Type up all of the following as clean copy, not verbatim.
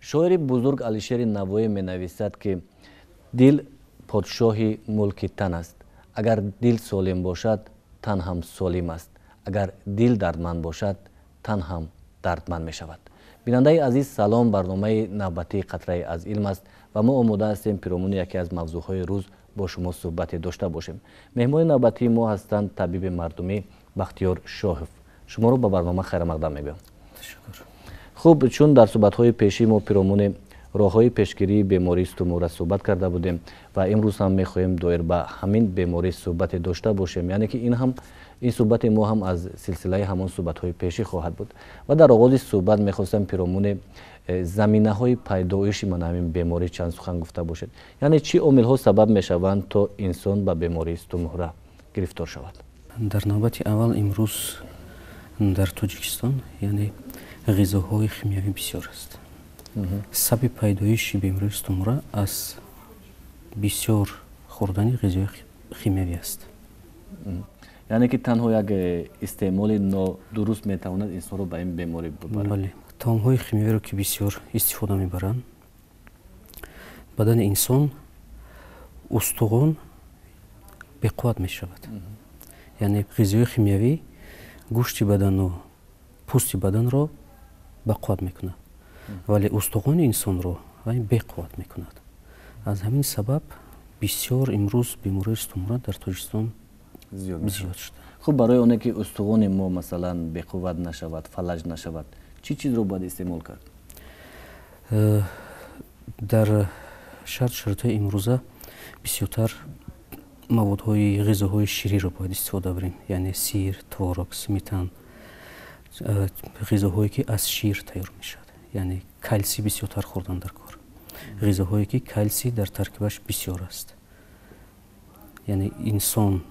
Шоири бузург Алишери Навоӣ менависад, ки дил подшоҳи мулки тан аст. Агар дил солим бошад, тан ҳам солим аст. Агар дил дардманд бошад, тан ҳам дардманд мешавад. Бинандаи азиз, салом. Барномаи навбатии «Қатрае аз илм» аст ва мо омода ҳастем пиромуни яке аз мавзӯъҳои рӯз бо шумо суҳбате дошта бошем. Меҳмони навбатии мо ҳастанд табиби мардумӣ Бахтиёр Шоҳов. Шуморо ба барнома хайрамақдам мегӯям. Хуб, чун дар суҳбатҳои пешӣ мо пиромуни роҳҳои пешгирии бемории сутунмӯҳра суҳбат карда будем ва имрӯз ҳам мехоҳем доир ба ҳамин беморӣ суҳбате дошта бошем, яъне ки ин ҳам, ин суҳбати мо ҳам аз силсилаи ҳамон суҳбатҳои пешӣ хоҳад буд. Ва дар оғози суҳбат мехостам пиромуни заминаҳои пайдоиши мана ҳамин беморӣ чанд сухан гуфта бошед, яъне чӣ омилҳо сабаб мешаванд, то инсон ба бемории сутунмӯҳра гирифтор шавад? Дар навбати аввал, имрӯз дар Тоҷикистон, яъне, ғизоҳои химиявӣ бисёр аст. Сабаби пайдоиши бемории сутунмӯҳра аз бисёр хӯрдани ғизои химиявӣ аст. Яъне ки танҳо як истеъмоли нодуруст метавонад инсонро ба ин беморӣ бибарад? Бале, таомҳои химиявиро ки бисёр истифода мебаранд, бадани инсон, устухон беқувват мешавад. Яъне ғизои химиявӣ гӯшти бадану пӯсти баданро бақувват мекунад, вале устухони инсонро вай беқувват мекунад. Аз ҳамин сабаб бисёр имрӯз бемории сутунмӯҳра дар Тоҷикистон зиёд зиёд шуда. Хуб, барои оне ки устухони мо, масалан, беқувват нашавад, фалаҷ нашавад, чӣ чизро бояд истеъмол кард? Дар шароитҳои имрӯза бисёртар маводҳои ғизоҳои шириро бояд истифода барем, яъне сир, творог, сметан, ғизоҳое ки аз шир тайёр мешавад, яъне калсий бисёртар хӯрдан дар кор, ғизоҳое ки калсий дар таркибаш бисёр аст. Яъне инсон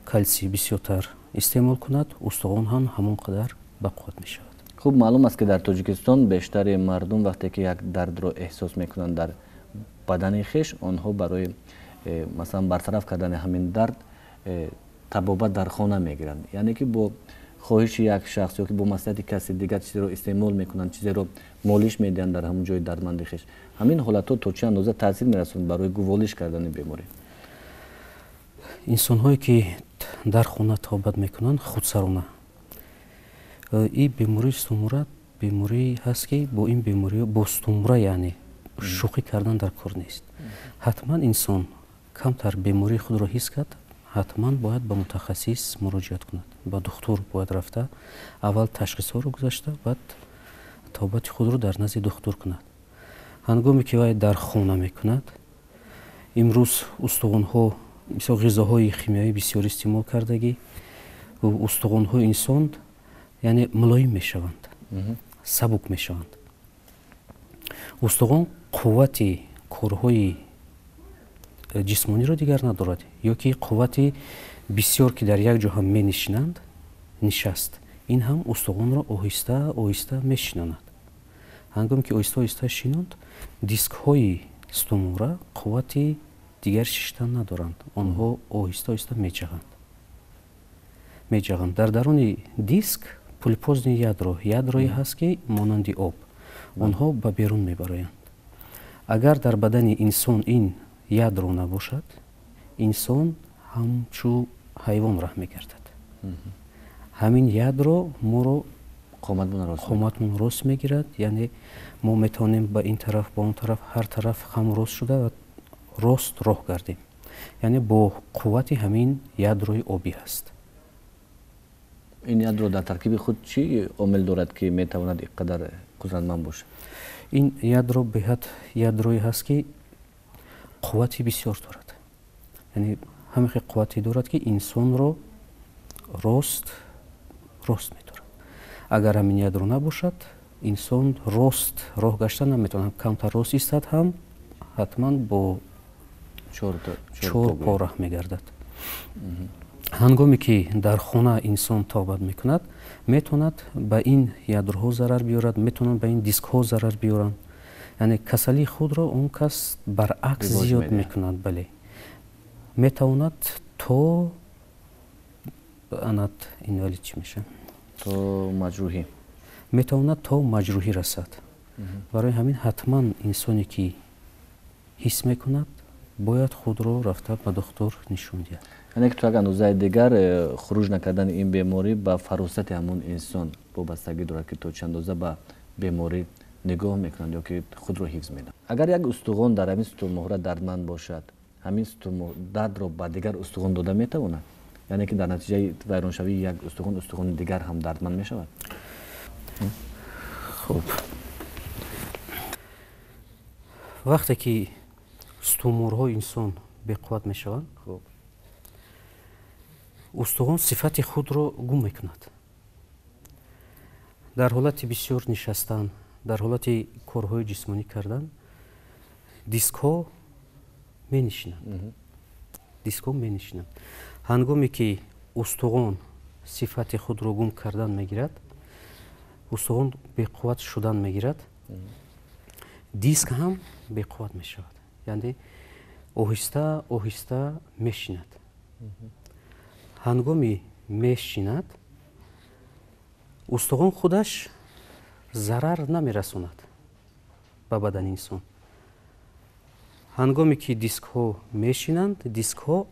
калсий бисёртар истеъмол кунад, устухон ҳам ҳамон қадар бақувват мешавад. Хуб, маълум аст, ки дар Тоҷикистон бештари мардум вақте ки як дардро эҳсос мекунанд дар бадани хеш, онҳо барои масалан бартараф кардани ҳамин дард табобат дар хона мегиранд, яъне ки бо хоҳиши як шахс ё ки бо маслиҳати каси дигар чизеро истеъмол мекунанд, чизеро молиш медиҳанд дар ҳамон ҷои дардманди хеш. Ҳамин ҳолатҳо то чӣ андоза таъсир мерасонад барои гуволиш кардани беморӣ? Инсонҳое ки дар хона табобат мекунанд худсарона, ин бемории сутунмӯҳра беморие ҳаст, ки бо ин беморӣ, бо сутунмӯҳра, яъне, шӯхӣ кардан дар кор нест. Ҳатман инсон камтар бемории худро ҳис кард, ҳатман бояд ба мутахассис муроҷиат кунад, ба духтур бояд рафта, аввал ташхисҳоро гузашта, баъд табобати худро дар назди духтур кунад. Ҳангоме ки вай дар хона мекунад, имрӯз устухонҳо, мисол, ғизоҳои химиявӣ бисёр истеъмол кардагӣ, устухонҳои инсон, яъне, мулоим мешаванд, сабук мешаванд. Устухон қуввати корҳои ҷисмониро дигар надорад ё ки қуввати бисёр ки дар як ҷо ҳам менишинанд, нишаст, ин ҳам устухонро оҳиста оҳиста мешинонад. Ҳангоме ки оҳиста оҳиста шинонд, дискҳои сутунмӯҳра қуввати дигар шиштан надоранд, онҳо оҳиста оҳиста меҷағанд. Дар даруни диск пульпозный ядро, ядрое ҳаст, ки монанди об, онҳо ба берун мебароянд. Агар дар бадани инсон ин ядро набошад, инсон ҳамчу ҳайвон раҳ мегардад. Ҳамин ядро моро қоматмон рост мегирад, яъне мо метавонем ба ин тараф, ба он тараф, ҳар тараф хам рост шуда ва рост роҳ гардем, яъне бо қуввати ҳамин ядрои обӣ ҳаст. Ин ядро дар таркиби худ чӣ омил дорад, ки метавонад ин қадар қудратманд бошад? Ин ядро беҳад ядрое ҳаст, ки қуввати бисёр дорад, яъне ҳамин хел қуввате дорад, ки инсонро рост рост медорад. Агар ҳамин ядро набошад, инсон рост роҳ гашта наметавонад. Камтар рост истад ҳам, ҳатман бо чор по раҳ мегардад. Ҳангоме ки дар хона инсон табобат мекунад, метавонад ба ин ядроҳо зарар биёрад, метавонад ба ин дискҳо зарар биёранд, яъне касалии худро он кас баръакс зиёд мекунад. Бале, метавонад то анат инвалид чӣ мешавад? То маҷрӯҳӣ. Метавонад то маҷрӯҳӣ расад. Барои ҳамин ҳатман инсоне ки ҳис мекунад, бояд худро рафта ба духтур нишон диҳад. Яъне ки то як андозаи дигар хуруҷ накардани ин беморӣ ба фаросати ҳамон инсон вобастагӣ дорад, ки то чӣ андоза ба беморӣ нигоҳ мекунанд ё ки худро ҳифз менамоянд. Агар як устухон дар ҳамин сутунмуҳра дардманд бошад, ҳамин дардро ба дигар устухон дода метавонад? Яъне ки дар натиҷаи вайроншавии як устухон, устухони дигар ҳам дардманд мешавад? Хуб, вақте ки сутунмуҳраҳои инсон беқувват мешаванд, устухон сифати худро гум мекунад. Дар ҳолати бисёр нишастан, дар ҳолати корҳои ҷисмонӣ кардан, дискҳо менишинанд. Дискҳо менишинанд. Ҳангоме ки устухон сифати худро гум кардан мегирад, устухон беқувват шудан мегирад, диск ҳам беқувват мешавад. Яъне оҳиста оҳиста мешинад. Ҳангоми мешинад, устухон худаш зарар намерасонад ба бадани инсон. Ҳангоме ки дискҳо мешинанд, дискҳо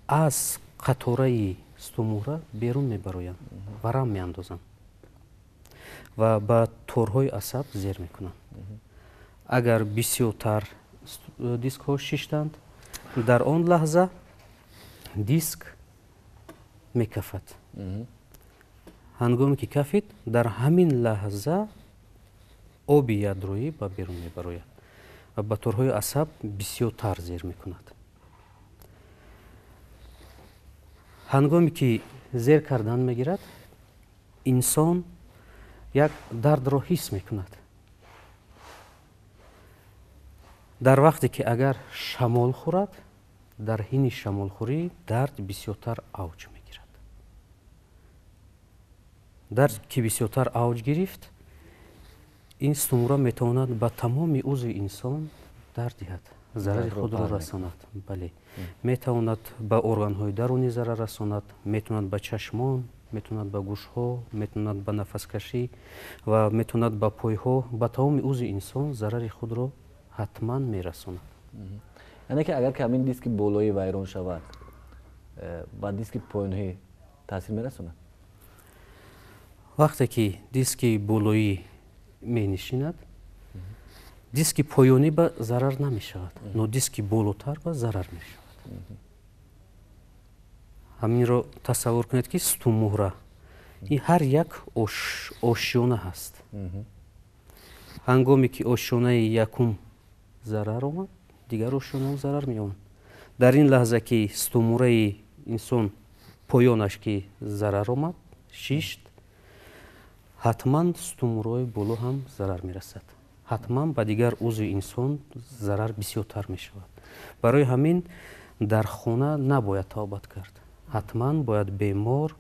аз қатораи сутунмуҳра берун мебароянд, варам меандозанд ва ба торҳои асаб зер мекунанд. Агар бисёртар дискҳо шиштанд, дар он лаҳза диск мекафад. Ҳангоме ки кафид, дар ҳамин лаҳза оби ядроӣ ба берун мебарояд ва ба торҳои асаб бисёртар зер мекунад. Ҳангоме ки зер кардан мегирад, инсон як дардро ҳис мекунад. Дар вақте ки агар шамол хӯрад, дар ҳини шамолхӯрӣ дард бисёртар авҷ мегирад. Дард ки бисёртар авҷ гирифт, ин сутунмуҳра метавонад ба тамоми узви инсон дард диҳад, зарари худро расонад. Бале, метавонад ба органҳои дарунӣ зарар расонад, метавонад ба чашмон, метавонад ба гӯшҳо, метавонад ба нафаскашӣ ва метавонад ба пойҳо, ба тамоми узви инсон зарари худро ҳатман мерасонад. Яъне ки агар ки ҳамин диски болоӣ вайрон шавад, ба диски поёнӣ таъсир мерасонад? Вақте ки диски болоӣ менишинад, диски поёнӣ ба зарар намешавад, но диски болотар ба зарар мешавад. Ҳаминро тасаввур кунед, ки сутунмуҳра ин ҳар як ошёна ҳаст. Ҳангоме ки ошёнаи якум зарар омад, дигар ошёнаам зарар меомад. Дар ин лаҳза ки сутунмуҳраи инсон поёнаш ки зарар омад, шишт, ҳатман сутунмуҳраҳои боло ҳам зарар мерасад. Ҳатман ба дигар узви инсон зарар бисёртар мешавад. Барои ҳамин дар хона набояд тавбат кард. Ҳатман бояд бемор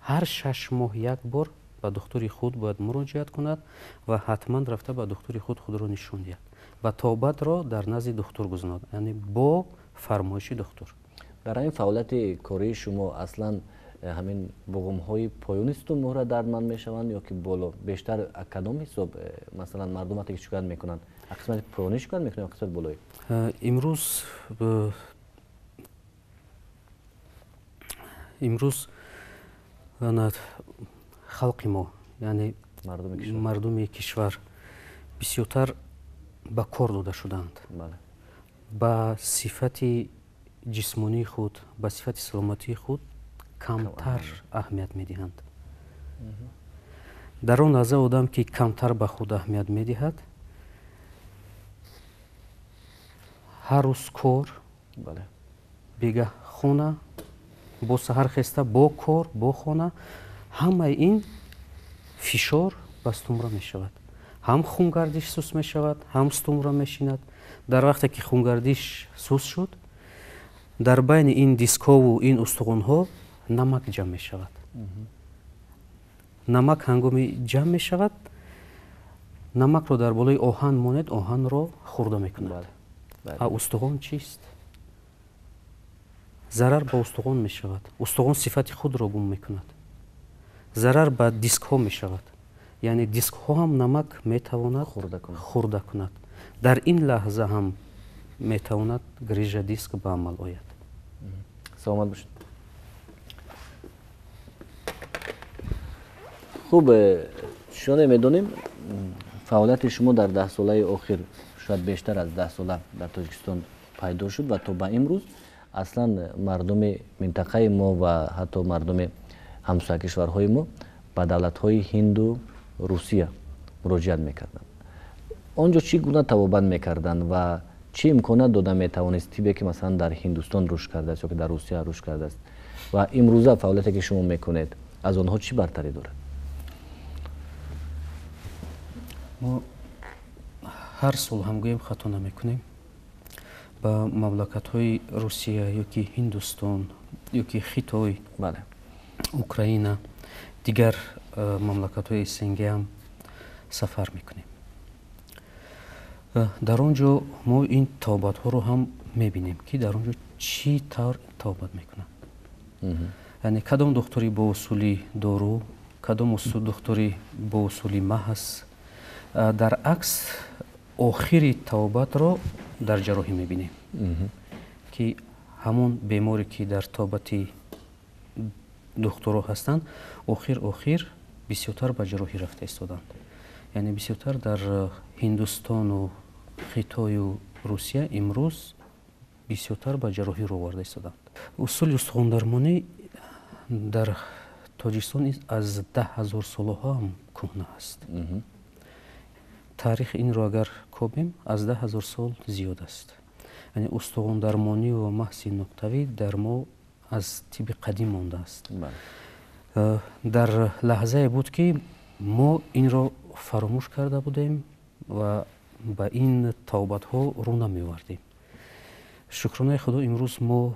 ҳар 6 моҳ як бор ба духтури худ бояд муроҷиат кунад ва ҳатман рафта ба духтури худ худро нишон диҳад ва тавбатро дар назди духтур гузорад, яъне бо фармоиши духтур. Дар ҳамин фаъолияти кории шумо аслан ҳамин буғумҳои поёни сутунмуҳра дардманд мешаванд ё ки боло? Бештар кадом ҳисоб, масалан, мардум вақте ки шикоят мекунанд, аз қисмати поёнӣ шикоят мекунанд ё қисмати болоӣ? Имрӯз халқи мо, яъне мардуми кишвар бисёртар ба кор дода шудаанд. Ба сифати ҷисмонии худ, ба сифати саломатии худ камтар аҳамият медиҳанд. Дар он лаҳза одам ки камтар ба худ аҳамият медиҳад, ҳар рӯз кор, бегаҳ хона, бо саҳар хеста, бо кор, бо хона, ҳамаи ин фишор ба сутунмуҳра мешавад. Ҳам хунгардиш сус мешавад, ҳам сутунмуҳра мешинад. Дар вақте ки хунгардиш сус шуд, дар байни ин дискҳову ин устухонҳо намак ҷамъ мешавад. Намак ҳангоми ҷамъ мешавад, намакро дар болои оҳан монед, оҳанро хурда мекунад. А устухон чист? Зарар ба устухон мешавад. Устухон сифати худро гум мекунад. Зарар ба дискҳо мешавад. Яъне дискҳо ҳам намак метавонад хӯрда кунад. Дар ин лаҳза ҳам метавонад грижа диск ба амал ояд. Саломат бошед. Хуб, чуноне медонем, фаъолияти шумо дар 10 солаи охир, шояд бештар аз 10 сола, дар Тоҷикистон пайдо шуд ва то ба имрӯз аслан мардуми минтақаи мо ва ҳатто мардуми ҳамсоя кишварҳои мо ба давлатҳои Ҳинду Русия муроҷиат мекарданд. Он ҷо чӣ гуна табобат мекарданд ва чӣ имконият дода метавонист тибе, ки масалан дар Ҳиндустон рушд кардааст ё ки дар Русия рушд кардааст, ва имрӯза фаъолияте, ки шумо мекунед, аз онҳо чӣ бартарӣ дорад? Мо ҳар сол ҳам гӯем, хато намекунем, ба мамлакатҳои Русия ё ки Ҳиндустон ё ки Хитой, Украина, дигар мамлакатҳои СНГ ҳам сафар мекунем. Дар он ҷо мо ин табобатҳоро ҳам мебинем, ки дар он ҷо чӣ тавр табобат мекунанд, яъне кадом духтури бо усули дору, кадом духтури бо усули маҳз. Дар акс охири табобатро дар ҷарроҳӣ мебинем, ки ҳамон беморе, ки дар табобати духтуро ҳастанд, охир охир бисёртар ба ҷарроҳӣ рафта истоданд. Яъне бисёртар дар Ҳиндустону Хитою Русия имрӯз бисёртар ба ҷарроҳӣ рӯ оварда истоданд. Усули устухондармонӣ дар Тоҷикистон аз 10 000 солаҳо ҳам кӯҳна аст. Таърихи инро агар кобем, аз 10 000 сол зиёд аст. Яъне устухондармонӣ ва маҳси нуқтавӣ дар мо аз тиби қадим мондааст. Дар лаҳзае буд, ки мо инро фаромӯш карда будем ва ба ин табобатҳо рӯ намеовардем. Шукронаи Худо, имрӯз мо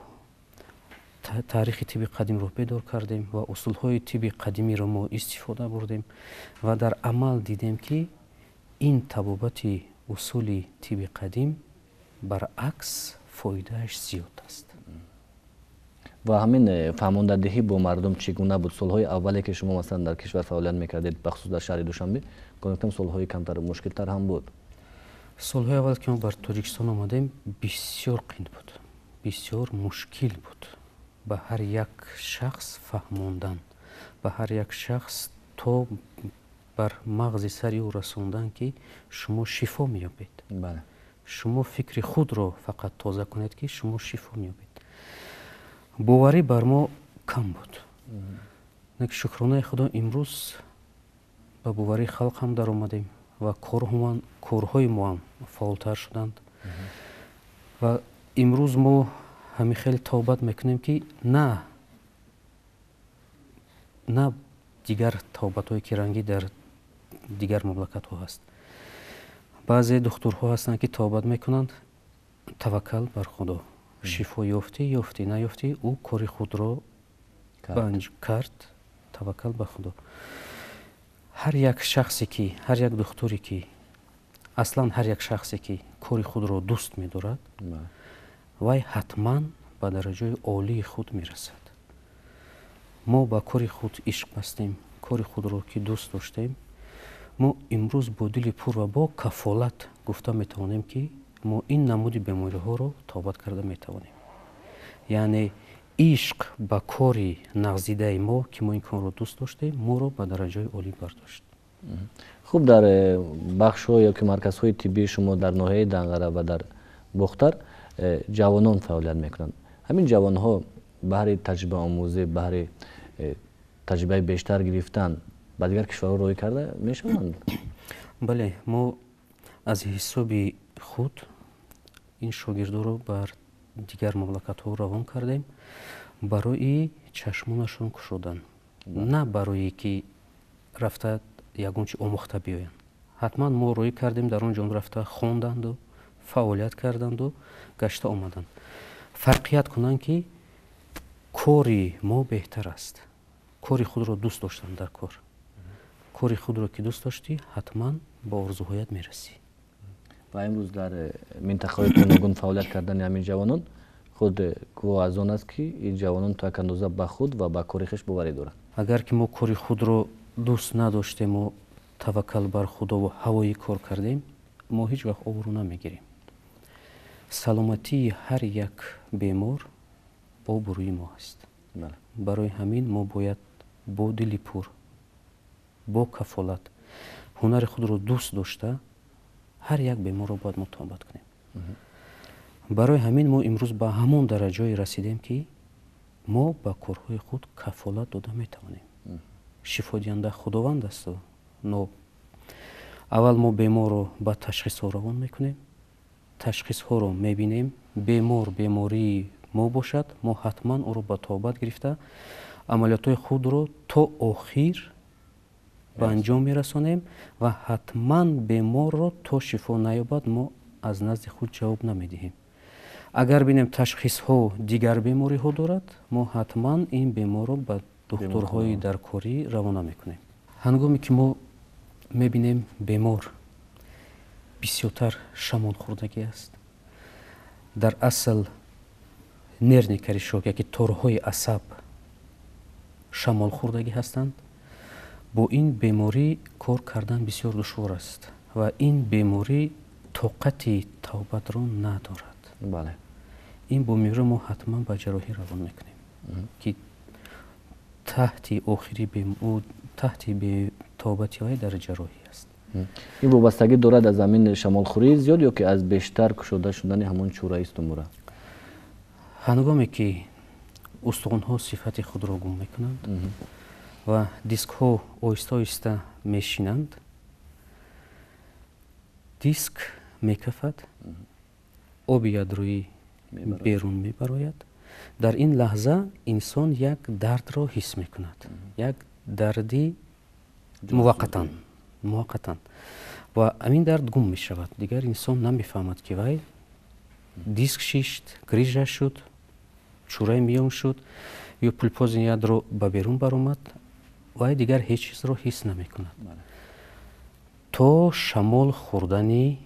таърихи тиби қадимро бедор кардем ва усулҳои тиби қадимиро мо истифода бурдем ва дар амал дидем, ки ин табобати усули тиби қадим баръакс фоидааш зиёд аст. Ва ҳамин фаҳмондадиҳӣ бо мардум чӣ гуна буд солҳои аввале, ки шумо масалан дар кишвар фаъолият мекардед, бахусус дар шаҳри Душанбе? Гуфтам, солҳои камтар мушкилтар ҳам буд. Солҳои аввал, ки мо бар Тоҷикистон омадем, бисёр қин буд, бисёр мушкил буд ба ҳар як шахс фаҳмондан, ба ҳар як шахс то бар мағзи сари ӯ расондан, ки шумо шифо меёбед, шумо фикри худро фақат тоза кунед, ки шумо шифо меёбед. Боварӣ бар мо кам буд. Шукронаи Худо, имрӯз ба боварии халқ ҳам даромадем ва корҳои мо ҳам фаъолтар шуданд ва имрӯз мо ҳамин хел табобат мекунем, ки на дигар табобатҳое, ки рангӣ дар дигар мамлакатҳо ҳаст. Баъзе духтурҳо ҳастанд, ки табобат мекунанд, таваккал бар Худо, шифо ёфтӣ, ёфтӣ, наёфтӣ, ӯ кори худро кард, таваккал ба Худо. Ҳар як шахсе ки, ҳар як духтуре ки, аслан ҳар як шахсе, ки кори худро дӯст медорад, вай ҳатман ба дараҷаи олии худ мерасад. Мо ба кори худ ишқ бастем, кори худро ки дӯст доштем, мо имрӯз бо дили пур ва бо кафолат гуфта метавонем, ки мо ин намуди бемориҳоро табобат карда метавонем. Яъне ишқ ба кори нағзидаи мо, ки мо ин корро дӯст доштем, моро ба дараҷаи олӣ бардошт. Хуб, дар бахшҳо ё ки марказҳои тиббии шумо дар ноҳияи Данғара ва дар Бохтар ҷавонон фаъолият мекунанд. Ҳамин ҷавонҳо баҳри таҷрибаомӯзӣ, баҳри таҷрибаи бештар гирифтан ба дигар кишварҳо роҳӣ карда мешаванд? Бале, мо аз ҳисоби худ ин шогирдоро бар дигар мамлакатҳо равон кардем барои чашмонашон кушодан, на барое ки рафта ягон чи омӯхта биёянд. Ҳатман мо роҳӣ кардем, дар он ҷо рафта хонданду, фаъолият карданду, гашта омаданд, фарқият кунанд, ки кори мо беҳтар аст. Кори худро дӯст доштан дар кор. Кори худро ки дӯст доштӣ, ҳатман ба орзуҳоят мерасӣ. Ва имрӯз дар минтақаҳои гуногун фаъолият кардани ҳамин ҷавонон худ гувоҳ аз он аст, ки ин ҷавонон то як андоза ба худ ва ба кори хеш боварӣ доранд. Агар ки мо кори худро дӯст надоштему Таваккал бар Худову ҳавоӣ кор кардем, мо ҳеҷ вақт обрӯ намегирем. Саломатии ҳар як бемор обрӯи мо аст. Барои ҳамин мо бояд бо дили пур, бо кафолат, ҳунари худро дӯст дошта, ҳар як беморро бояд мо табобат кунем. Барои ҳамин мо имрӯз ба ҳамон дараҷое расидем, ки мо ба корҳои худ кафолат дода метавонем. Шифодиҳанда Худованд асту, но аввал мо беморро ба ташхисҳо равон мекунем, ташхисҳоро мебинем. Бемор бемории мо бошад, мо ҳатман ӯро ба табобат гирифта, амалиётҳои худро то охир ба анҷом мерасонем ва ҳатман беморро то шифо наёбад, мо аз назди худ ҷавоб намедиҳем. Агар бинем, ташхисҳо дигар бемориҳо дорад, мо ҳатман ин беморро ба духтурҳои даркорӣ равона мекунем. Ҳангоме ки мо мебинем, бемор бисёртар шамолхӯрдагӣ аст, дар асл нервный корешок яки торҳои асаб шамолхӯрдагӣ ҳастанд, бо ин беморӣ кор кардан бисёр душвор аст ва ин беморӣ тоқати табобатро надорад. Ин бемориро мо ҳатман ба ҷарроҳӣ равон мекунем, ки таҳти охири таҳти табобати вай дар ҷарроҳӣ аст. Ин вобастагӣ дорад аз ҳамин шамолхӯрии зиёд ё ки аз бештар кушода шудани ҳамон чӯраи стумура? Ҳангоме ки устухонҳо сифати худро гум мекунанд ва дискҳо оҳиста оҳиста мешинанд, диск мекафад, оби ядроӣ берун мебарояд. Дар ин лаҳза инсон як дардро ҳис мекунад, як дарди муваққатан, ва ҳамин дард гум мешавад. Дигар инсон намефаҳмад, ки вай диск шишт, грижа шуд, чӯраи миён шуд ё пульпозный ядро ба берун баромад. Вай дигар ҳеҷ чизро ҳис намекунад то шамол хӯрдани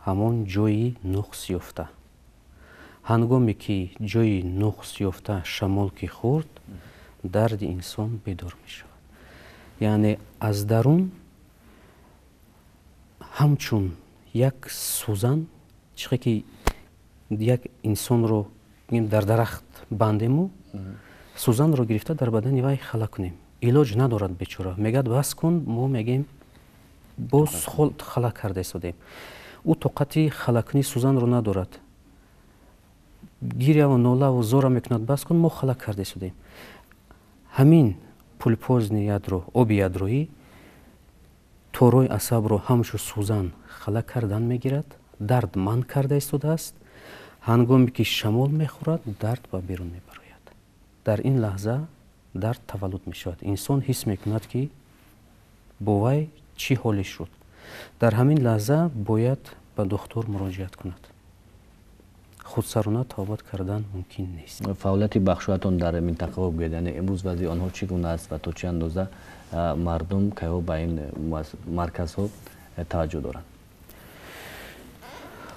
ҳамон ҷои нуқс ёфта. Ҳангоме ки ҷои нуқс ёфта шамол ки хӯрд, дарди инсон бедор мешавад. Яъне аз дарун ҳамчун як сӯзан, чихе ки як инсонро дар дарахт бандему, сӯзанро гирифта дар бадани вай хала кунем, илоҷ надорад. Бечора мегӯяд: «Бас кун». Мо мегӯем: «Боз хала карда истодем». Ӯ тоқати халакунии сӯзанро надорад, гиряву нолаву зора мекунад: «Бас кун, мо хала карда истодем». Ҳамин пульпозный ядро, оби ядроӣ торои асабро ҳамчун сӯзан хала кардан мегирад, дард манъ карда истодааст. Ҳангоме ки шамол мехӯрад, дард ба берун мебарояд. Дар ин лаҳза дард таваллуд мешавад. Инсон ҳис мекунад, ки бо вай чӣ ҳоле шуд. Дар ҳамин лаҳза бояд ба духтур муроҷиат кунад. Худсарона табобат кардан мумкин нест. Фаъолияти бахшҳоятон дар минтақаҳо бигӯед, яъне имрӯз вазъи онҳо чӣ гуна аст ва то чӣ андоза мардум кайҳо ба ин марказҳо таваҷҷӯҳ доранд?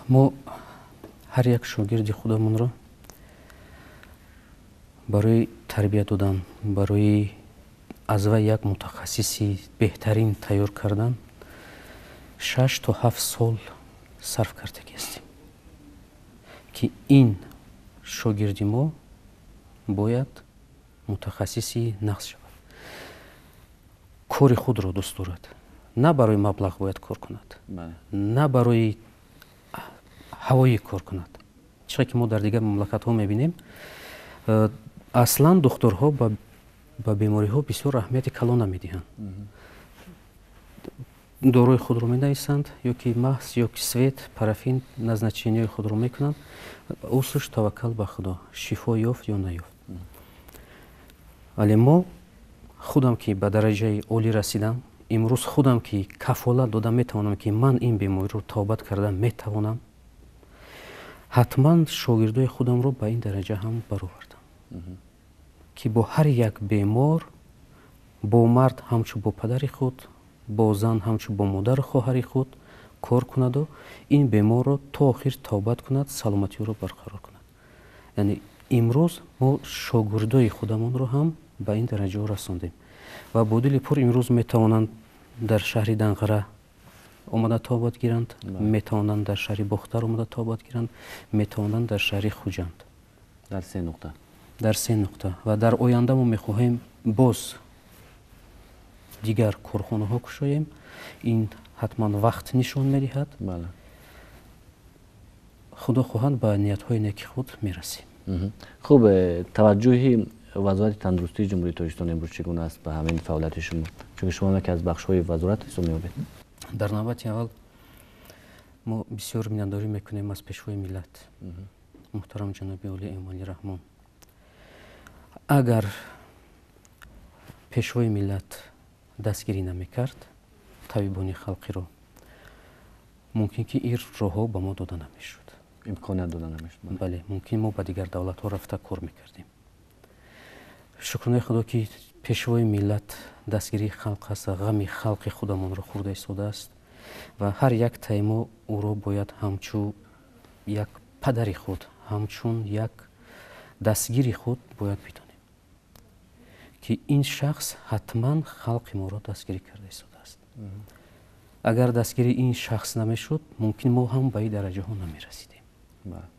Мо ҳар як шогирди худамонро барои тарбия додан, барои аз вай як мутахассиси беҳтарин тайёр кардан 6 то 7 сол сарф кардагӣ ҳастем, ки ин шогирди мо бояд мутахассиси нағз шавад, кори худро дӯст дорад, на барои маблағ бояд кор кунад, на барои ҳавоӣ кор кунад. Чиқе ки мо дар дигар мамлакатҳо мебинем, аслан духтурҳо ба бемориҳо бисёр аҳамияти калон намедиҳанд. Доруи худро менависанд, ё ки мазь, ё ки свет, парафин, назначение ҳои худро мекунанд. Усуш таваккал ба Худо, шифо ёфт ё наёфт. Вале мо худам ки ба дараҷаи олӣ расидам, имрӯз худам ки кафолат дода метавонам, ки ман ин бемориро табобат карда метавонам, ҳатман шогирдои худамро ба ин дараҷа ҳам баровардам, ки бо ҳар як бемор, бо мард ҳамчун бо падари худ, бо зан ҳамчун бо модару хоҳари худ кор кунаду ин беморро то охир табобат кунад, саломатиро барқарор кунад. Яъне имрӯз мо шогирдои худамонро ҳам ба ин дараҷаҳо расондем ва бо дили пур имрӯз метавонанд дар шаҳри Данғара омада тобот гиранд, метавонанд дар шаҳри Бохтар омада тобот гиранд, метавонанд дар шаҳри Хуҷанд. Дар се нуқта. Дар се нуқта. Ва дар оянда мо мехоҳем боз дигар корхонаҳо кушоем. Ин ҳатман вақт нишон медиҳад. Худо хоҳад, ба ниятҳои неки худ мерасем. Хуб, таваҷҷӯҳи Вазорати тандурустии Ҷумҳурии Тоҷикистон имрӯз чӣ гуна аст ба ҳамин фаъолияти шумо? Чунки шумо яке аз бахшҳои вазорат ҳисоб меёбед. Дар навбати аввал мо бисёр миннатдорӣ мекунем аз Пешвои миллат, муҳтарам ҷаноби олӣ Эмомалӣ Раҳмон. Агар Пешвои миллат дастгирӣ намекард табибони халқиро, мумкин ки ин роҳҳо ба мо дода намешуд. Имконият дода намешуд. Бале, мумкин мо ба дигар давлатҳо рафта кор мекардем. Шукронаи Худо, ки Пешвои миллат дастгирии халқ аст, ғами халқи худамонро хӯрда истодааст ва ҳар як таи мо ӯро бояд ҳамчун як падари худ, ҳамчун як дастгири худ бояд бидонем, ки ин шахс ҳатман халқи моро дастгирӣ карда истодааст. Агар дастгири ин шахс намешуд, мумкин мо ҳам ба ин дараҷаҳо намерасидем.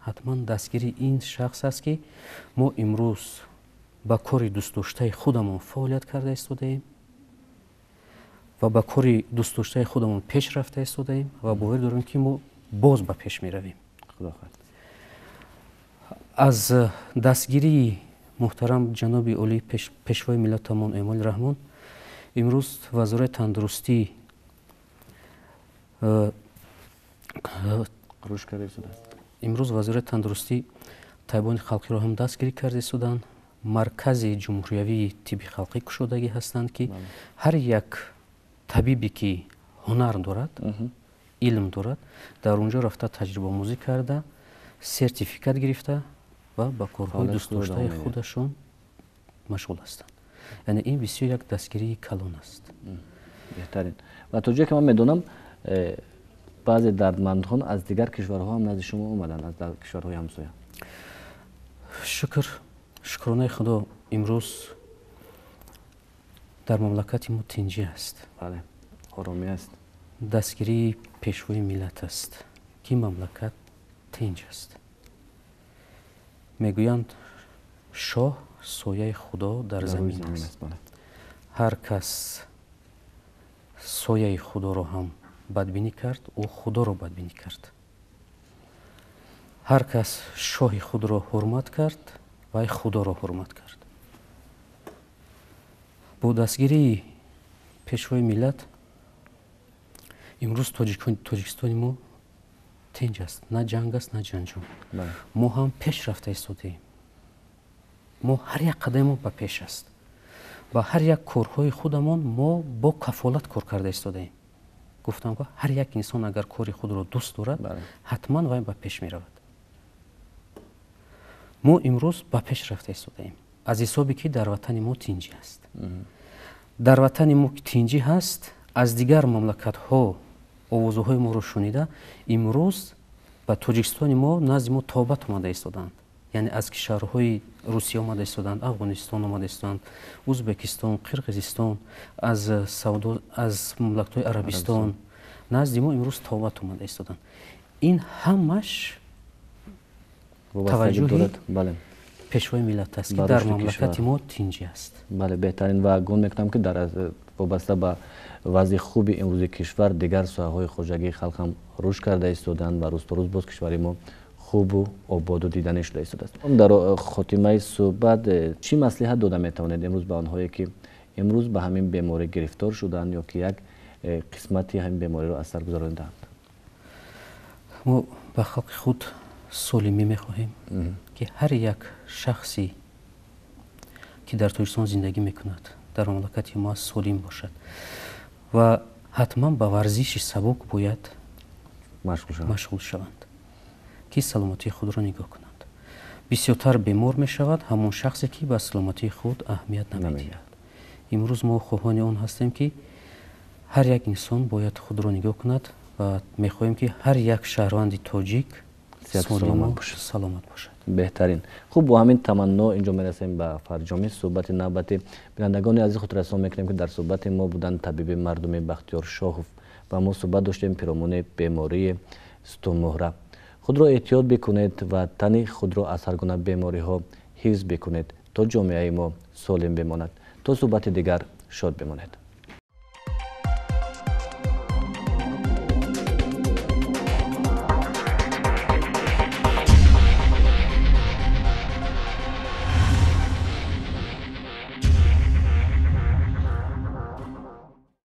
Ҳатман дастгири ин шахс аст, ки мо имрӯз ба кори дӯстдоштаи худамон фаъолият карда истодаем ва ба кори дӯстдоштаи худамон пеш рафта истодаем ва боварӣ дорем, ки мо боз ба пеш меравем. Аз дастгирии муҳтарам ҷаноби олӣ, Пешвои миллатамон Эмомалӣ Раҳмон, имрӯз Вазорати тандурустӣ рушд карда истодааст. Имрӯз Вазорати тандурустӣ табибони халқиро ҳам дастгирӣ карда истоданд. Маркази ҷумҳуриявии тибби халқӣ кушодагӣ ҳастанд, ки ҳар як табибе, ки ҳунар дорад, илм дорад, дар он ҷо рафта, таҷрибаомӯзӣ карда, сертификат гирифта ва ба корҳои дӯстдоштаи худашон машғул ҳастанд. Яъне ин бисёр як дастгирии калон аст. Беҳтарин. Ва то ҷое ки ман медонам, баъзе дардмандхон аз дигар кишварҳо ҳам назди шумо омаданд, аз кишварҳои ҳамсоя. Шукр, шукронаи Худо, имрӯз дар мамлакати мо тинҷӣ аст. Бале, оромӣ аст. Дастгирии Пешвои миллат аст, ки мамлакат тинҷ аст. Мегӯянд, шоҳ сояи Худо дар замин аст. Ҳар кас сояи Худоро ҳам бадбинӣ кард, ӯ Худоро бадбинӣ кард. Ҳар кас шоҳи худро ҳурмат кард, вай Худоро ҳурмат кард. Бо дастгирии Пешвои миллат имрӯз Тоҷикистони мо тинҷ аст, на ҷанг аст, на ҷанҷол. Мо ҳам пеш рафта истодаем. Мо ҳар як қадами мо ба пеш аст. Ба ҳар як корҳои худамон мо бо кафолат кор карда истодаем. Гуфтам, ҳар як инсон агар кори худро дӯст дорад, ҳатман вай ба пеш меравад. Мо имрӯз ба пеш рафта истодаем аз ҳисобе, ки дар ватани мо тинҷӣ аст. Дар ватани мо тинҷӣ ҳаст, аз дигар мамлакатҳо овозҳои моро шунида, имрӯз ба Тоҷикистони мо, назди мо тобат омада истодаанд. Яъне аз кишварҳои Русия омада истодаанд, Афғонистон омада истодаанд, Ӯзбекистон, Қирғизистон, аз савдо, аз мамлакатҳои Арабистон назди мо имрӯз тобат омада истодаанд. Ин ҳамаш таваҷҷӯҳи Пешвои миллат аст, ки дар мамлакати мо тинҷӣ аст. Бале, беҳтарин. Ва гумон мекунам, ки дар вобаста ба вазъи хуби имрӯзи кишвар дигар соҳаҳои хоҷагии халқ ҳам рушд карда истодаанд ва рӯз то рӯз боз кишвари мо хубу ободу диданӣ шуда истодааст. Дар хотимаи суҳбат чӣ маслиҳат дода метавонед имрӯз ба онҳое, ки имрӯз ба ҳамин беморӣ гирифтор шуданд ё ки як қисмати ҳамин бемориро аз сар гузаронидаанд? Мо ба халқи худ солимӣ мехоҳем, ки ҳар як шахсе, ки дар Тоҷикистон зиндагӣ мекунад, дар мамлакати мо солим бошад ва ҳатман ба варзиши сабук бояд машғул шаванд, ки саломатии худро нигоҳ кунанд. Бисёртар бемор мешавад ҳамон шахсе, ки ба саломатии худ аҳамият намедиҳад. Имрӯз мо хоҳони он ҳастем, ки ҳар як инсон бояд худро нигоҳ кунад ва мехоҳем, ки ҳар як шаҳрванди тоҷик Солиму саломат бошад. Беҳтарин. Хуб, бо ҳамин таманно инҷо мерасем ба фарҷоми суҳбати навбатӣ. Бинандагони азиз, худрасон мекунем, ки дар суҳбати мо буданд табиби мардуми Бахтиёр Шоҳов ва мо суҳбат доштем пиромуни бемории сутунмуҳра. Худро эҳтиёт бикунед ва тани худро аз ҳар гуна бемориҳо ҳифз бикунед, то ҷомеаи мо солим бимонад. То суҳбати дигар шод бимонед.